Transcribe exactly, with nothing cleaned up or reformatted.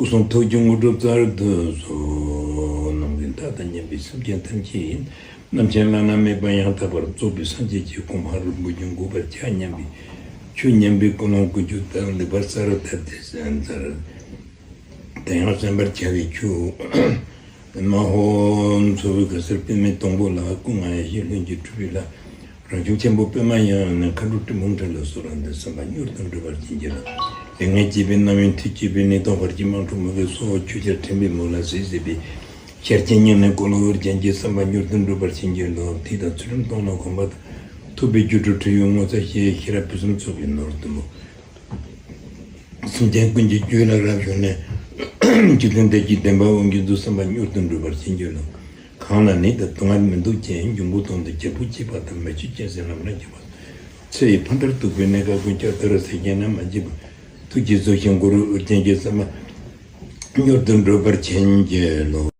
སྐུ་གསུང་ཐུགས་ཀྱི་དངོས་གྲུབ་སྩལ་དུ་གསོལ། ནམ་མཁའི་མཐའ་དང་མཉམ་པའི་སེམས་ཅན་ཐམས་ཅད་ཡིན། རྣམ་མཁྱེན་བླ་ན་མེད་པ་ཡང་དག་པར་རྫོགས་པའི་སངས་རྒྱས་ཀྱི་གོ་འཕང་རིན་པོ་ཆེ་འགོད་པར་བྱ་སྙམ་པའི་ཆོས་ཉན་པའི་ཀུན་སློང་ཀུན་སྤྱོད་དང་ལེགས་པར་གསལ་བར་བཏབ་སྟེ་གསན་མཛད། དེ་ཡང་གསན་པར་བྱ་བའི་ཆོས། མ་ཧོ། ཚོགས་ཀྱི་གེ་སར་པདྨའི་སྡོང་པོ་ལ། སྐུ་ལྔ་ཡེ་ཤེས་ལྷུན་གྱིས་གྲུབ་པའི་ལྷ། རང་བྱུང་ཆེན་པོ་པདྨ་གཡས་གཡོན་ནས། མཁའ་འགྲོ་སྤྲིན་ཕུང་བྲལ་ལ་སོགས་ལ་འདུད། བསམ་པ་མྱུར་དུ་འགྲུབ་པར་བྱིན་གྱིས་རློབས། ལས་ངན་བྱས་པའི་རྣམ་གཡེང་མཐུ་བྱས་པའི་ནད་གདོན་བར་ཆད་དམག་འཁྲུག་མུ་གེ་སོགས། ཆོས་ཆར་ཕྲན་བུའི་མུ་ལ་ཟིལ་ཟིལ་བའི། ཤ་རྐྱེན་སྙིང་ནད་གོ་ལ་འུར་ཅན་གྱི། བསམ་པ་མྱུར་དུ་འགྲུབ་པར་བྱིན་གྱིས་རློབས། ཐིག་དང་ཚུལ་ཁྲིམས་སྟོང་ལ་གོམས་པ་དང་། ཐུབ་པའི་སྒྱུ་འཕྲུལ་འཁྲུལ་ཡོད་ངོ་ཚ་ཞེས། ཤེས་རབ་ཕུན་སུམ་ཚོགས་པའི་ནོར་བདུན་པོ། སེམས་ཅན་ཀུན་གྱི་རྒྱུད་ལ་རབ་ཞུགས་ནས། འཇིག་རྟེན་འདི་ཀྱི་བདེན་པ་དབང་གིས་འདུལ། བསམ་པ་མྱུར་དུ་འགྲུབ་པར་བྱིན་གྱིས་རློབས། གང་ལ་ནད་དང་སྡུག་བསྔལ་མི་འདུག་ཅིང་། འབྱུང་པོ་དོན་དུ་རྒྱལ་པོ་གཅིག་པ་དང་། མེ་ཆུ་ཅན་ཟིལ་གནོན་ལམ་རིམ་གྱི་བར། ཚེ་ཡི་ཕ་མཐར་ཐུག་པའི་གནས་སྐབས་ཀུན། ལྕགས་ལྟར་ཟིལ་གྱིས་མནན་པ་མ་བྱེད་པར། ཐུགས་རྗེས་གཟིགས་ཤིང་སྒོ་རུ་འུར་ཅན་གྱི། བསམ་པ་མྱུར་དུ་འགྲུབ་པར་བྱིན་གྱིས་རློབས།